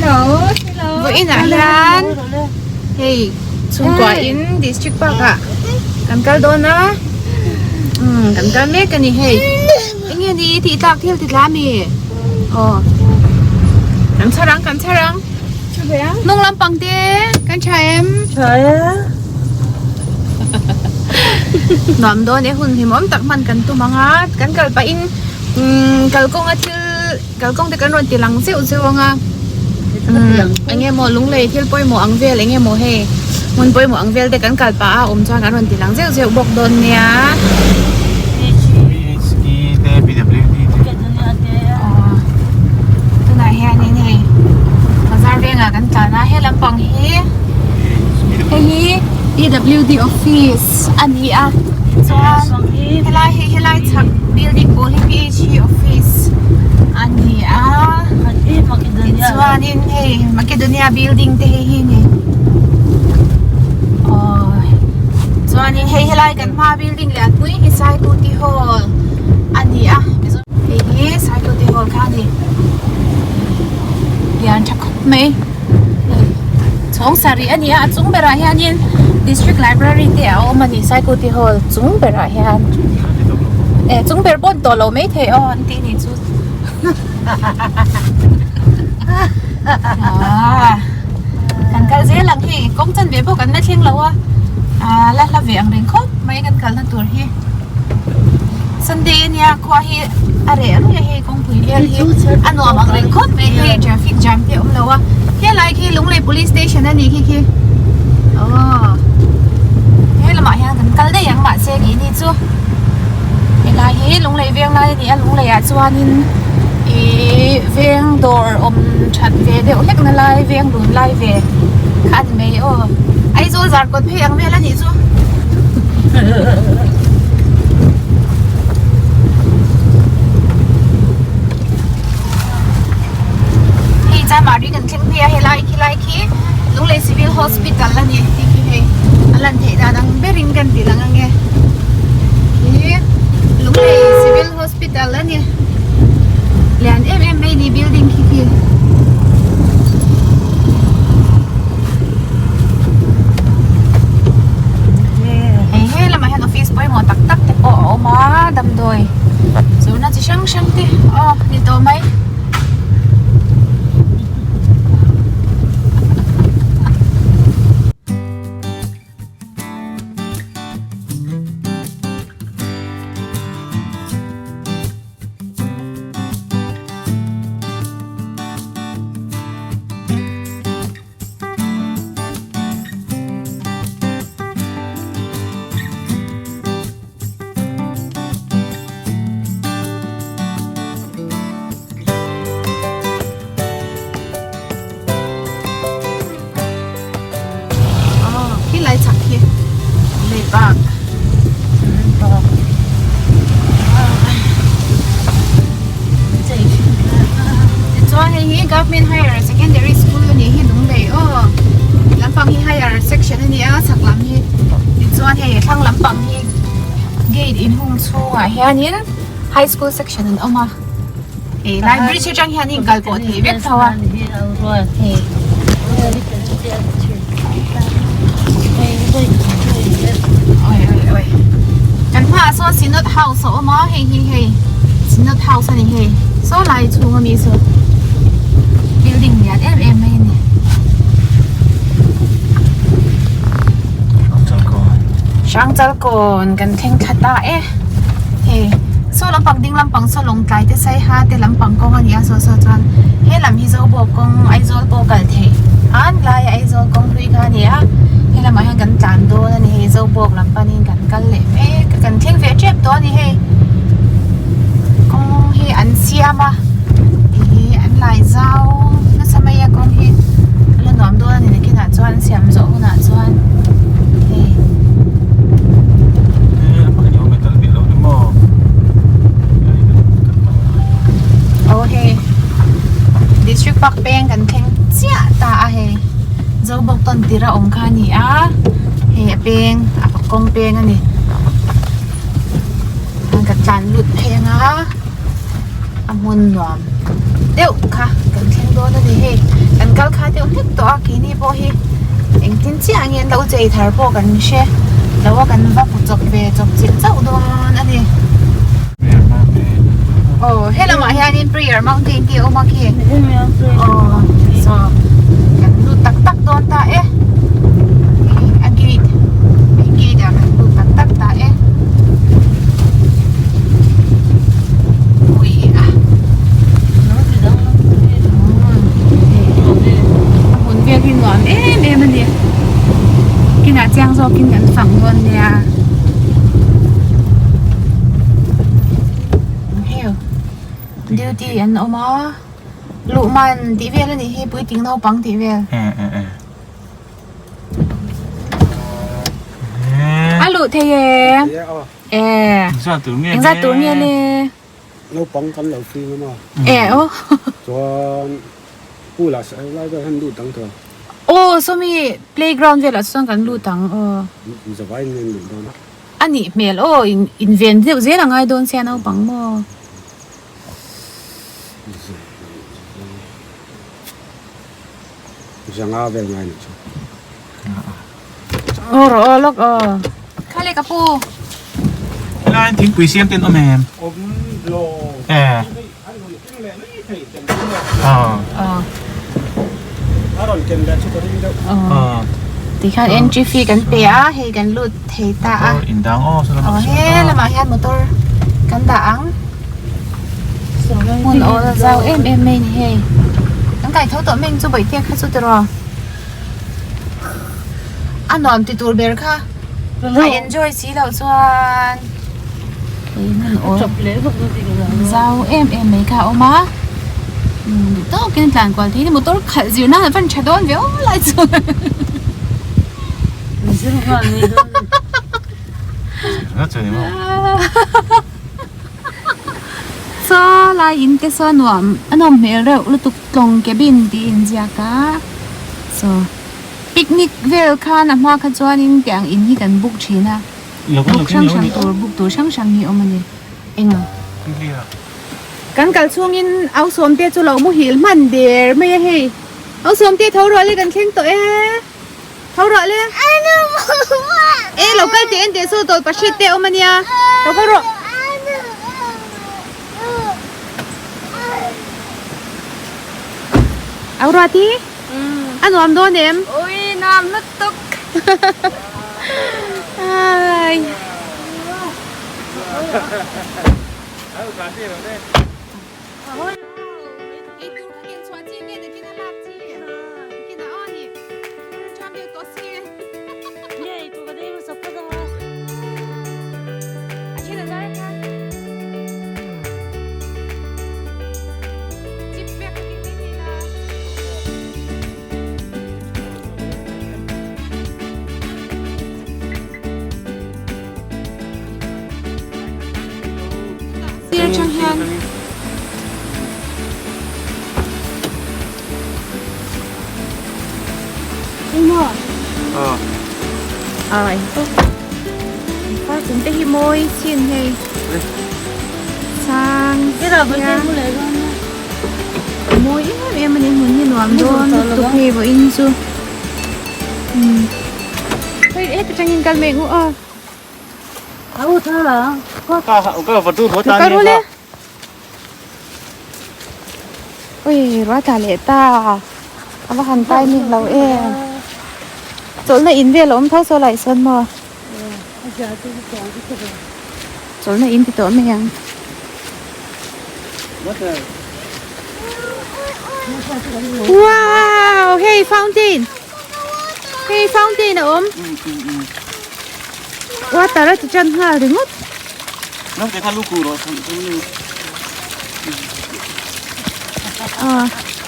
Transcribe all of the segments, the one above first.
Vawiinah hian hei chhungkua in district park ah kan kal dawn a umm kan kal mek a ni hei eng nge ni tih tlak thil ti tla ami aw kan chhar ang kan chhar ang hnung lampang te kan tha em tha e nuam dawn e hun hlimawm tak hman kan tum ang a kan kal pahin umm kalkawnga thil Kalkawng te kan rawn ti lang zeuh zeuh ang a eng nge maw lunglei thil pawimawh ang vel eng nge maw hei hmun pawimawh ang vel te kan kal pah a awm chuan kan rawn ti lang zeuh zeuh bawk dawn nia. Tunah hianin hei bazar vengah kan tlan a he lampang hi hei hi PWD office a ni a chuan helai hi helai chhak building pawl hi P_H_E office a ni a tichuanin hei Makedonia building te hei hi ni aww chuanin hei helai kan hma building lian pui hi Saikuti hall a ni a hei hi Saikuti hall kha a ni lian tha khawp mai. Chhawng sarih a ni a a chung berah hianin district library te a awm a ni Saikuti hall chung berah hian eh chung ber pawn tawh lo maithei aw an tih nih chu aaa kan kal zel ang hei kawng chanve pawh kan la thleng lo a aaa la hla ve ang reng khawp mai kan kalna tur hi. Sunday a nia khua hi a reh rui a hei kawngpui vel hi a nuam ang reng khawp mai hei traffic jam te a awm lo a helai khi Lunglei police station a nih khi khi aw he lamah hian kan kal daih ang mahse tih ni chu helai hi Lunglei veng lai a ni a Lunglei ah chuanin ihh veng dawr awm that ve deuh hlek na lai veng lun lai ve kha a ni mai aw Aizawl zarkawt phei ang vel a nih chu. Hei Chamari kan thleng phei a helai khi lai khi Lunglei Civil Hospital a ni tih khi hei a lan theih dan ang berin kan ti lang ange khi Lunglei Civil Hospital a ni lian em em mai ni building khi khi. Hei he lamah hian office pawimawh tak tak te pawh a awm a damdawi zawrhna chi hrang hrang te aw ni tawh mai. Khi lai chhak khi lei park tichuan hei hi government higher secondary school a nih hi Lunglei aw lampang hi higher section a ni a chhak lam hi tichuan hei thlang lampang hi gate inhung chhungah hianin high school section an awm a hei lai bridge atang hian in kal pawh theih vek tho a hei. Oi oi oi kan hmaah sawn Synod House a awm a hei hi hei Synod House a ni hei saw lai chhung ami saw building lian em em mai a ni. Hrangchalkawn kan thleng thla ta e hei saw lampang ding lampang saw lawngtlai te saiha te lampang kawng a ni a saw saw chuan he lam hi Zobawk kawng Aizawl pawh kal theih an laia Aizawl kawng hlui kha a ni a he lamah hian kan tlan dawn a ni hei Zobawk lam panin kan kal leh mek a kan thleng ve tep tawh a ni hei kawng hi an siam a ih an lai zau nasa mai a kawng hi a la nuam dawn a ni nakinah chuan an siam zawh hunah chuan hei. Aw hei district park peng kan thleng chiah ta a hei Zobawk tawn tir a awm kha a ni a hei a peng a kawng peng a ni ka tlan lut phei ang a a hmun nuam deuh kha kan thleng dawn a ni hei kan kal. rual kha deuh hlek tawh a keini pawh hi engtin chiah nge an lo chei thar pawh kan hre lo a kan va hmu chawp ve chawp chilh chauh dawn a ni. Aw he lamah hianin prayer mountain te a awm a khi aw saw kan lut tak tak dawn ta e a gate main gate ah kan lut tak tak ta e ui a a hmun vel hi nuam em em a ni kinah chiang zawkin kan fang dawn nia. Heu duty an awm a luhman tih vel a nih hi puitling naupang tih vel a luh thei e e engzat tur nge le naupang kan lo fing a maw e aw chuan pool ah lai vel hian lut dang tawh aw sawmi playground velah chuan kan lut ang aw zavai in an luh dawn a. A nih hmel aw, in ven deuh zel a ngai dawn sia naupang maw? Zanga vel ngai nih chu. Aw rawh aw lawk aw. Kha le ka pu. Helai thingpui siam ten awm em? Awm lo. Eh. A rawn ken leh chu ka ring deuh. Tikhan entry fee kan pe a, hei kan lut thei ta a. Indang aw saw lamah sawn. He lamah hian motor kan dah ang. Hmun awl a zau em em mai ni hei. Kan kai tho tawh mai ang chu bawihte kha chu tiraw. A nuam ti tur ber kha. A enjoy si loh chuan hei hmun awl zau em em mai kha a awm a duh tawkin tlan kual thei a ni motor khalh zir nan a van tha dawn ve aw lai chuan saw lai in te saw nuam a nawm hmel reuh lutuk tlawng cabin tih a inziak a saw. Picnic vel khan a hma kha chuanin tiang in hi kan book thin a, book hrang hrang tur book tur hrang hrang hi a awm a ni. Eng ang? Kan kal chhungin au sawmte chu lo muhil hman der mai a hei. Au sawmte tho rawh le kan thleng tawh e. Tho rawh le. E lo kal teh en teh saw tawlh pahrit te a awm a nia. Lo kal rawh. Au Ruati. A nuam dawn em? Ui, nuam lutuk. Ai. Sir atang hian Engmaw? Ai. Par chung te hi mawi chin hei. Sang mawi em em a ni hmun hi nuam dawn lutuk hei vawiin chu umm hei heti tangin kal mai ang u aw kal ru le ui ruah tla leh ta a va han timing lo em chawlhna in vel a awm tho saw lai sawn maw. Chawlhna in ti tawh mai ang. Wow! Hei fountain! Hei fountain a awm. Water a ti tan nghal ringawt.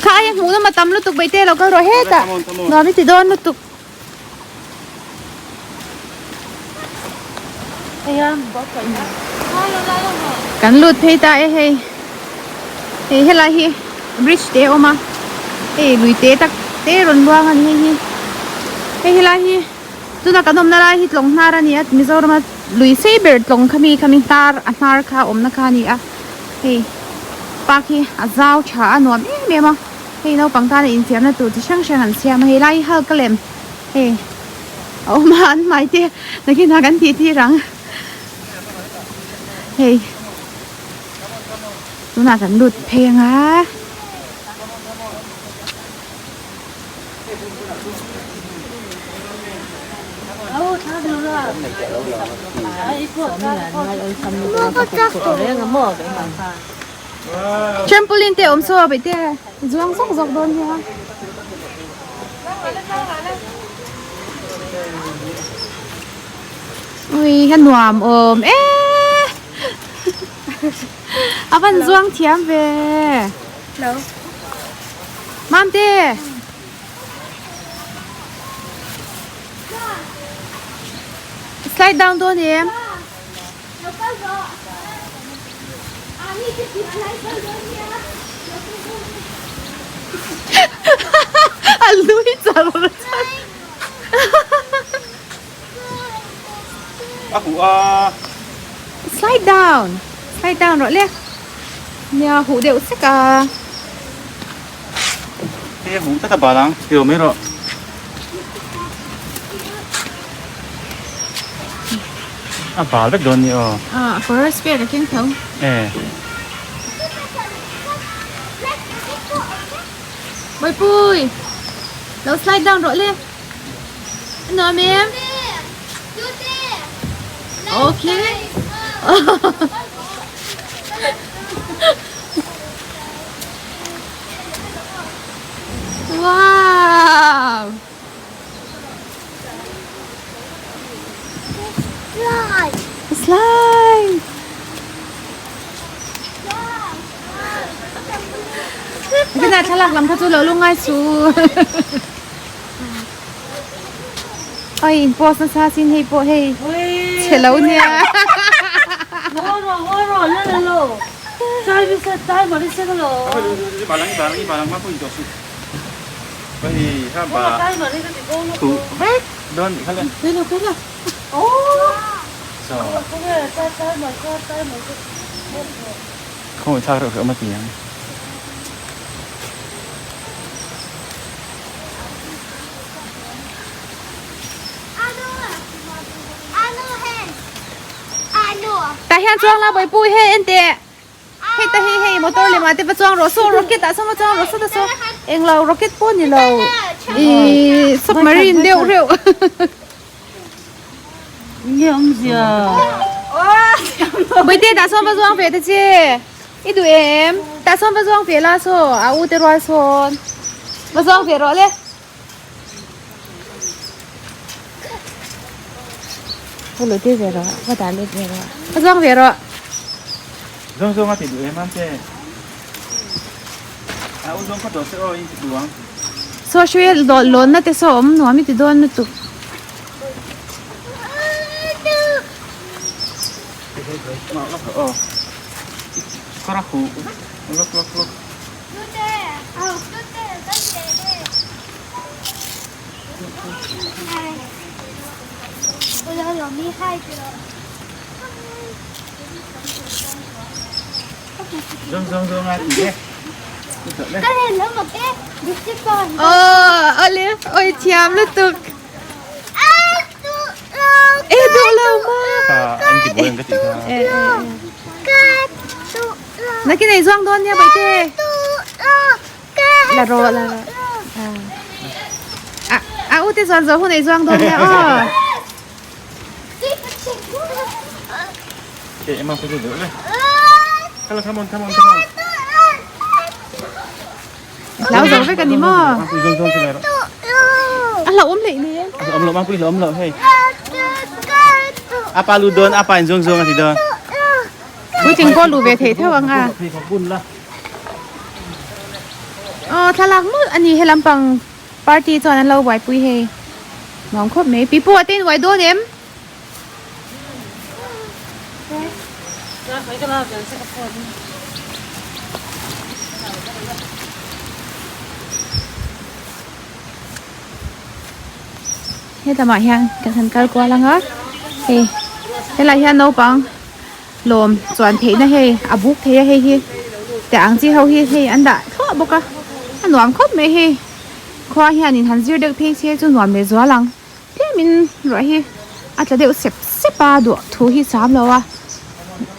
Kha ai a hmuh nawm a tam lutuk Baihte lo kal rawh hetah. Nuam i ti dawn lutuk. Kan lut phei ta e hei hei helai hi bridge te a awm a hei lui te tak te rawn luang a ni hei hi hei helai hi tuna kan awmna lai hi tlawng hnar a ni a Mizorama lui sei ber tlawng khami khami hnar a hnar kha awmna kha a ni a hei park hi a zau tha a nuam em em a. Hei naupang tana infiamna tur chi hrang hrang an siam a, hei lai hi Hulk a lem hei a awm a an hmai te nakinah kan tih tir ang hei tunah kan lut phei ang a. Trampoline te awm saw a te zuang zawk zawk dawn nia. Ui a nuam awm e a van zuang thiam ve. Mamte. Slide down dawn em? A lui char char. A huh a. Slide down. Slide down rawh le. Nia huh deuh sek a. Hei a huh tlat a bal ang. Tilo mai rawh. A bal vek dawn ni aw. Ah, kawr spare ka keng tho. Eh. Bawipui. Lo slide down rawh le. A nuam em? Okay. Wow! Slide. Slide. Cái này thlalak lam kha chu lo lungai su. Oi in post nasa sin hei pawh hei chhe lo nia. Tah hian chuang la bawihpui hei en teh hei ta hi hei motor lem ah te va chuang rawh saw rocket ah sawn va chuang rawh saw ta saw englo rocket pawh ni lo ihh submarine deuh reuh bawihte tah sawn va zuang ve ta che i duh em tah sawn va zuang ve la saw a u te rual sawn va zuang ve rawh le. Va lut ve rawh, va dah lut ve rawh, va zawng ve rawh. Zawng zawng a ti duh em ang che. A u zawng khaw tawh se aw in ti duh ang. Saw hruai lawn na te saw awm nuam i ti dawn lutuk. Kawr a huh lawk lawk lawk. Aw awle awi thiam lutuk e duh lo ma Nakin ei zuang dawn nia baite. La rawh la rawh. A a u te chuan zawh hun ei zuang dawn nia aw. Okay, emma put it there. Come on, come on, come on, come on. Lau zo vek ani maw? A hlauhawm hleih nei e. Awm lo, mangpui hlauhawm lo hei. Apa lu dawn, apa in zuang zuang a ti dawn. Puitling pawh luh ve theih theuh ang a. Aw thlalak mawlh a ni he lampang party chuan an lo buaipui hei. Nuam khawp mai. Pipu a te in uai dawn em? Helamah hian kan han kal kual ang a hei helaiah hian naupang lawm chuan theihna hei a buk thei a hei hi teh ang chi ho hi hei an dah thluah bawk a. A nuam khawp mai hei khua hianin han zir deuh phei se chu nuam leh zual ang tlemin ruah hi a tla deuh sep sep a duh thu hi sam lo a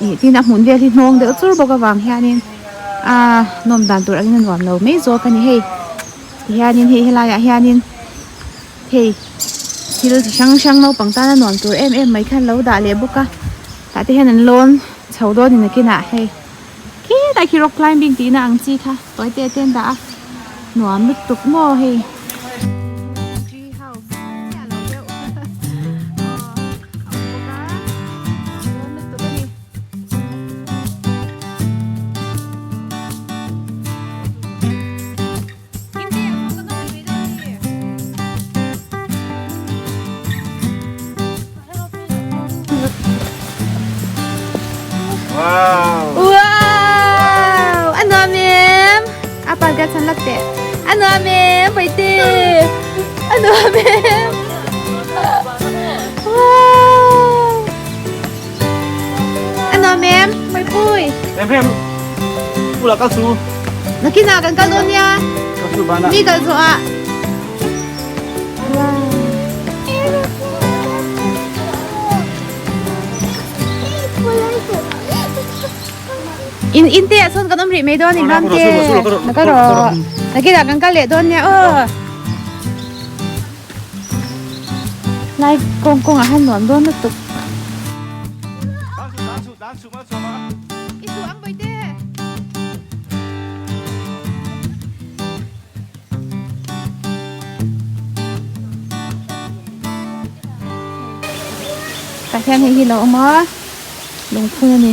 ih tin a hmun vel hi hnawng deuh chur bawk avang hianin aa nawm dan tur angin a nuam lo mai zawk a ni hei tihianin hei helaiah hianin hei thil chi hrang hrang naupang tana nuam tur em em mai khan lo dah leh bawk a tah te hian an lawn chho dawn in nakinah hei khilai khi rock climbing tih na ang chi kha tawi te te an dah a nuam lutuk maw hei. Tree house chiah lo deuh aw a awm bawk a nuam lutuk a ni. Wow! Wow! Ano amem? Apa gat san latte? Ano amem? Pwede! Ano amem? Wow! Ano amem? May pui! Em em! Pula kal su! Nakina kan kal dawn nia. Kal su bana. Mi kal zawh ah. In in te ah sawn kan awm rih mai dawn ni ram te. Na ka rawh. Nakina kan kal leh dawn nia aw. Lai kawng kawng ah han nuam dawn lutuk. I duh ang bawihte. Tah hian hei hi lo awm a lungphun a ni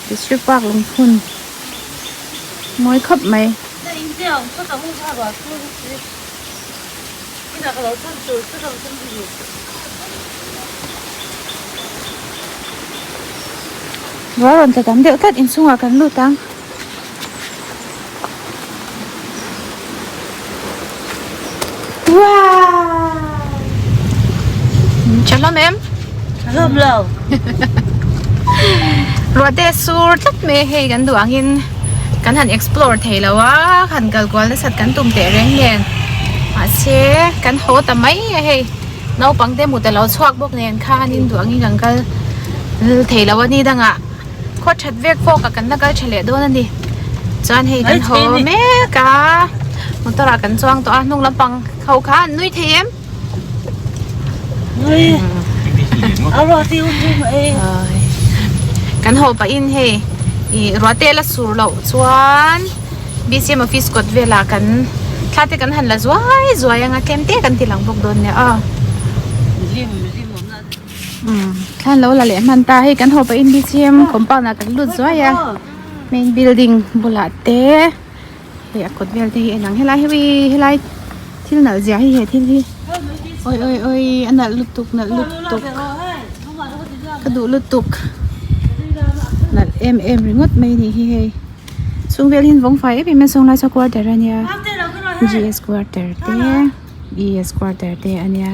district park lungphun mawi khawp mai. Ruah rawn tla tam deuh tlat inchhungah kan lut ang. Wow! Tha hlawm em? Tha hlawm lo. Ruah te sur tlat mai a hei kan duh angin kan han explore thei lo a han kal kual nasat kan tum teh reng nen mahse kan haw ta mai a hei naupang te mut alo chhuak bawk nen khanin duh angin kan kal thei lo a ni dangah khaw that vek fawk ah kan la kal tha leh dawn a ni chuan hei kan haw mek a motor ah kan chuang tawh a hnung lampang ho kha an nui thei em. Kan haw pahin hei ih ruah te la sur loh chuan B_C_M office kawt velah kan thla te kan han la zuai zuai anga tlem te kan ti lang bawk dawn nia aw. Thla an lo la leh hman ta hei kan haw pahin B_C_M compound ah kan lut zuai a main building bulah te. Hei a kawt vel te hi en ang helai hi helai thil nalh zia hi he thil hi awi awi awi a nalh lutuk nalh lutuk ka duh lutuk nalh em em ringawt mai a nih hi hei chhung vel hi an vawng fai em em a sawnglai saw quarter a nia G S quarter te E S quarter te a nia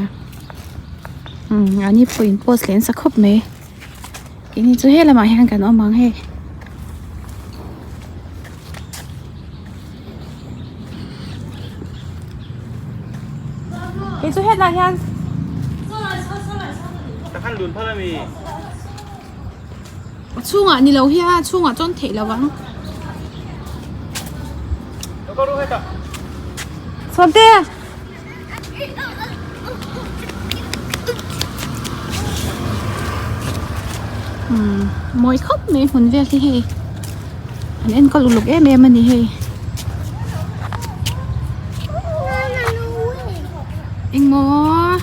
umm an ni pawh in post leh nasa khawp mai. Keini chu he lamah hian kan awm ang hei. Kei chu hetlai hian a chhungah ni lo hi a chhungah chuan theih lo ang. Sawmte. Umm mawi khawp mai hmun vel hi hei an enkawl uluk em em a ni hei engmaw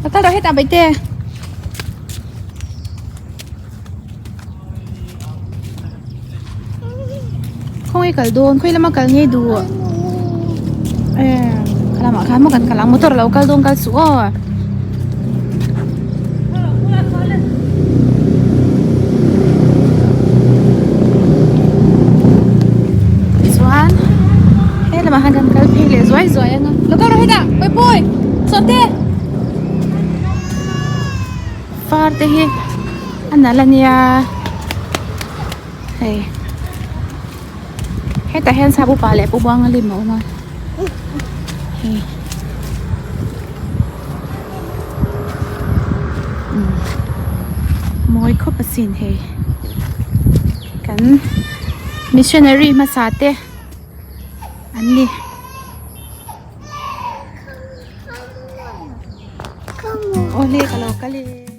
a kal rawh hetah baihte. Khawnge kal dawn khawi lama kal ngei duh eh khalamah khan maw kan kal ang motor alo kal dawn kal suh aw chuan he lamah khan kan kal phei leh zuai zuai anga lo kal rawh hetah pawipui sawmte. Far te hi a nalh a nia. Hei hetah hian sap upa leh pu buanga lim a awm a hei umm mawi khawp asin hei kan missionary hmasa te an ni. Awle ka lo kal e.